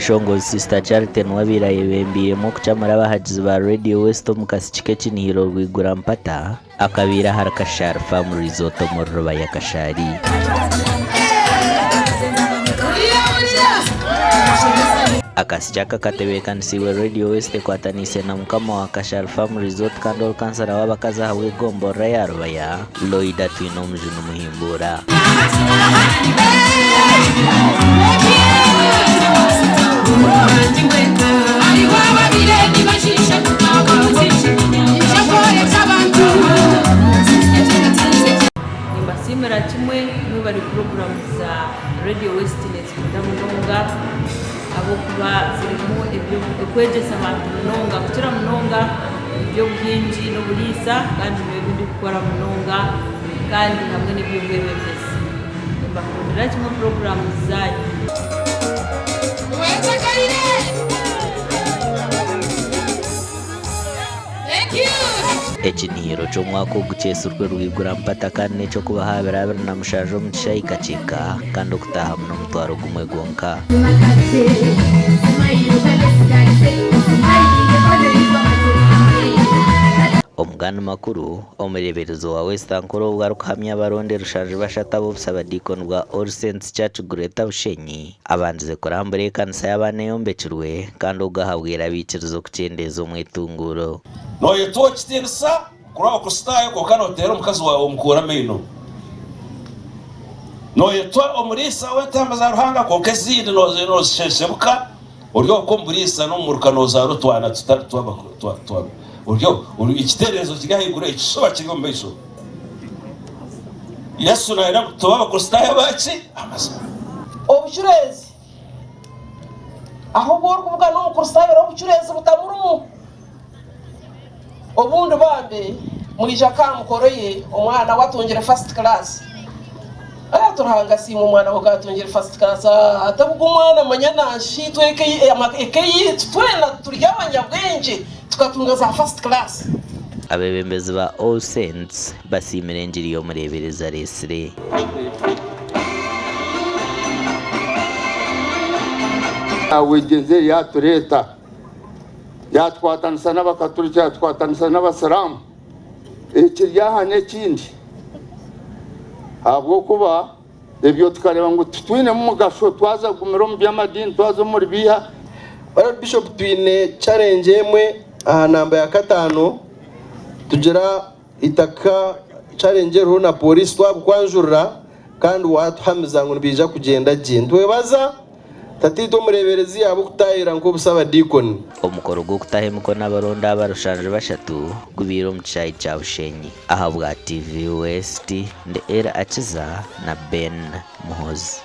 Omweshongozi Sister Charity niwe abaire ayebembeiremu okucamura abahagizi ba Radio West omu kasiki k'ekinihiro Rwigura Mpata akabaire ahari Kashari Farm Resort omuri Rubaya Kashari. Akasiki aka katebeekanisiibwe Radio West ekwataniise na mukama wa Kashari Farm Resort kandi ori kansara w'abakazi ahabw'egomborora ya Rubaya, Loida Twinomujuni Muhimbuura. Nimbasiimira kimwe mwebare puroguraamu za Radio West nizikunda munonga ahabw'okuba zirimu eby'okwegyesa abantu munonga kukira munonga eby'obuhingi n'oburiisa kandi nibyo ebi ndikukora munonga kandi hamwe n'eby'obwebembezi. Nimbakundira kimwe puroguraamu zaanyu. Ekinihiro ky'omwaka ogu kyetsirwe Rwigura Mpata kandi n'eky'okubaho aha biro 27 omu kishaayi Kakyeka kandi okutaahamu n'omutwaro gumwe gwonka. Omugani makuru, Omureeberezi wa West Ankole obwo arikuhamya abaronda erushanju bashatu ab'obusabadiikoni bwa All Saints Church Greater Bushenyi, Abandize kurambura ekanisa y'abaana eyombekirwe kandi ogwo ahabwire abaikiriza okukyendeeza omwetunguuro. Nooyetwa ow'ekitiinisa kuri Abakristaayo kwonka nooteera omukazi waawe omukuura amaino. Nooyetwa omuriisa w'entaama za Ruhanga kwonka ezindi noozisheeshebuka ori okwo omu buriisa n'omu muruka noozaara otwana tutari tw'aba ekiteererezo kiri ahaiguru ekishuba kiri omu maisho. Yesu naayenda ngu tube Abakristaayo abaki? Amazima. Obucureezi. Ahu obu orikubugana Omukristaayo ori obucureezi butamurimu. Obundi bambi mwija nka aha mukoro ye omwana we atungire first class. Ati Ruhanga asiimwe omwana we ku atungire first class. Ati ogu omwana manya nanshi itwe eka eyaitu twena turi abanyabwengye tukatunga za first class. Abeebembezi ba All Saints basiimire engiri y'omureeberezi areetsire. Naawegyeze yaatureeta, yatukwatanisa n'Abakaturiki, yatukwatanisa n'Abasiraamu. Ekiri aha n'ekindi ahabw'okuba Ebyo tukareeba ngu titwinemu mugasho twaza kugumira omu by'amadiini, twaza omuri biiha. Honourable Bishop twine challenge emwe aha namba ya katano tugira itaka challenge eriho na police twabikwanjurira kandi watuhamiza ngu nibiija kugyenda gye. Nitwebaza Tataitwe omureeberezi ahabw'okutaahirira nk'obusabadiikoni. Omukoro gw'okutaho emikono abaronda aba rushanju bashatu gubaire omu kishaayi kya Bushenyi. Ahabwa TV West, ndi Elly Akiza na Ben Muhozi.